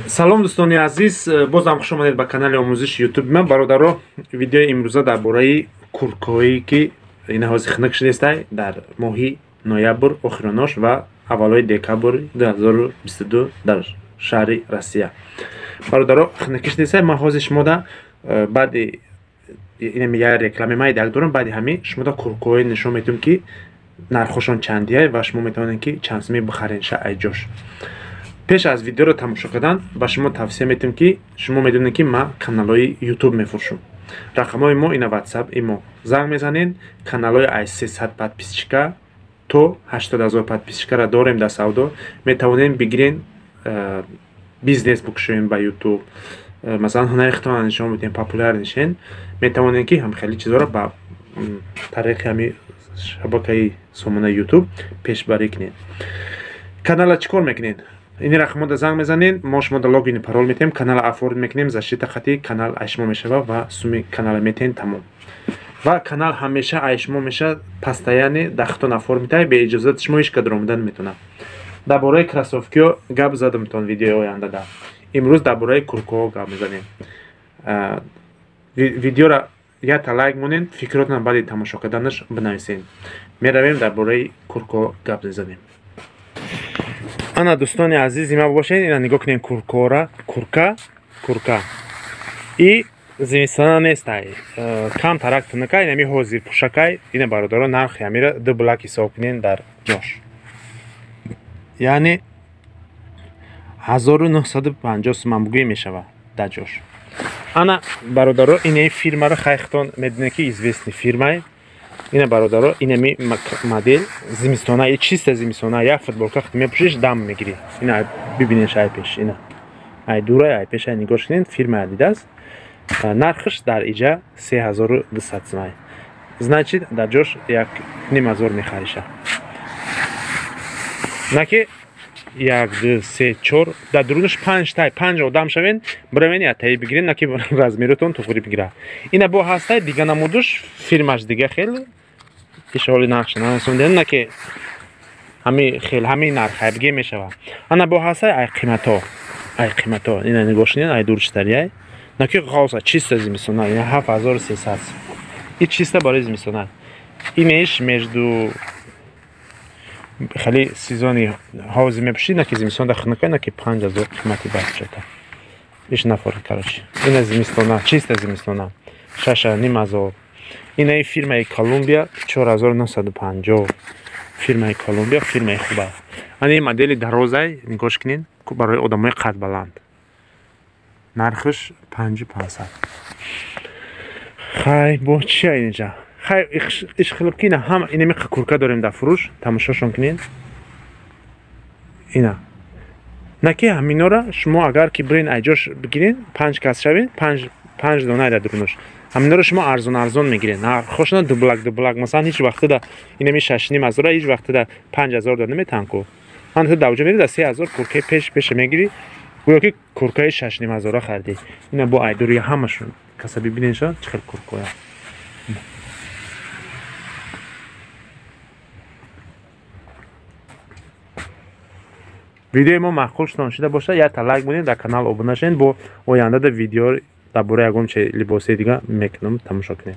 Салом дӯстони азиз, бозам хуш омадед ба канали омӯзиши ютуби ман. Бародаро, видеои имрӯза дар бораи курткаҳое ки ина ҳозир хунук шудестай дар моҳи ноябр охиронош ва аввалҳои декабр 2022 дар шаҳри Россия. Бародаро, хунукӣ шудестай, ман ҳозир шумода баъди инам як реклами ман як дорам, баъди ҳамин шумода курткаҳое нишон медиҳам ки нархошон чандия ва шумо метавонед ки чанд сумӣ бихаренша айҷош. Пеш аз видеоро тамошо кардан ба шумо тавсия метиҳам ки шумо медонед ки ман каналҳои ютуб мефурӯшам. Рақамҳои мо ина ватсап имо. Занг мезанед, каналҳои аз 300 подписчика то 80,000 подписчикаро дорем дар савдо. Метавонед бигирен, бизнес бикушоем ба ютуб. Масалан, ҳунари худтонро нишон бидиҳем, популяр нишен. Метавонед ки ҳам хеле чизҳоро ба тариқи ҳамин шабакаи сомонаи ютуб пешбарӣ кунед. Канала чӣ кор мекунед? Ини рақамҳода занг мезанед, мо шумода логини парол метиҳем, канала оформ мекунем, защита хати канал ай шумо мешава ва суми канала метиҳем, тамом. Ва канал ҳамеша ай шумо мешава, постоянно дар худтон оформ метавед, бе иҷозати шумо ҳеҷ кадр омадан наметавонад. Дар бораи кроссовкиҳо гап задамтон видеои ояндада. Имрӯз дар бораи курткаҳо гап мезанем. Видеоро якта лайк монед, фикротонро баъди тамошо карданаш бинависед. Меравем дар бораи курткаҳо гап мезанем. Ана дӯстони азизи ман бошед, ина нигоҳ кунед курткаҳоро, курка, курка. И зимистона нестай, кам тарак тунакай, инами ҳозир пӯшакай, ина бародаро нархи ҳамира ду блак ҳисоб кунед дар ҷош. Яъне 1950 суман бугӯй мешава дар ҷош. Ана бародаро, инаи фирмаро хайхтон медонед ки известный фирмае. Ина бародаро, инами модель зимистона, и чиста зимистона, як футболка хат мепӯшиш, дам мегирӣ. Ина бибинед ай пеш, ина. Ай дура, ай пеш, ай нигоҳ кунед, фирма Adidas. Нархш дар иҷа 3200 сумай. Значит, дар ҷош 1500 мехариша. Наки 1 2 3 4 дар дурунаш 5 тай, 5 одам шавен, биравен я таи бигирен, наки размеротон туғри бигира. Ина бо ҳастай дига намудуш, фирмаш дига хел ишоли нақш нарасондем, наки ҳами хел ҳами нарх биге мешава. Ана бо ҳастай ай қимато, ай қимато. Ина нигоҳ кунед, ай дурчтари наки ғавса чиста зимистона, ина 7300. И чиста барои зимистона. Инеш между хеле сезони ҳавзи мепӯшид, наки зимистона хунукай, наки 5000 қимати бачата. Иш нафор, короче. Ина зимистона, чиста зимистона. 6500. Ина фирмаи Колумбия 4950. Фирмаи Колумбия, фирмаи хуба. Ана ин модели дарозай, нигоҳ кунед, барои одамои қадбаланд. Нархш 5500. Хай, бо чи инҷа? Хай, иш хилиб ки ина ҳама инами курка дорем дар фурӯш, тамошошон кунед. Ина. Наки ҳаминора шумо агар ки бирен айҷош бигирен, 5 кас шавед, 5 дона дар дурунаш. Ҳаминора шумо арзон арзон мегирен. Нархошона дублак дублак. Масалан, ҳеҷ вақте инами 6500 ҳеҷ вақте 5000 да наметаҳанд ку. Ман ту давҷа мери дар 3000 куркаи пеш пеш мегири, гӯё ки куркаи 6500 харидӣ. Ина бо айдури ҳамашон каса бибинедша чӣ хел куркоя. Видеои мо маъқул шудон шуда бошад, якта лайк монед, дар канал обуна шавед. Бо оянда дар видео дар бораи ягон чи либоси дига мекунам, тамошо кунед.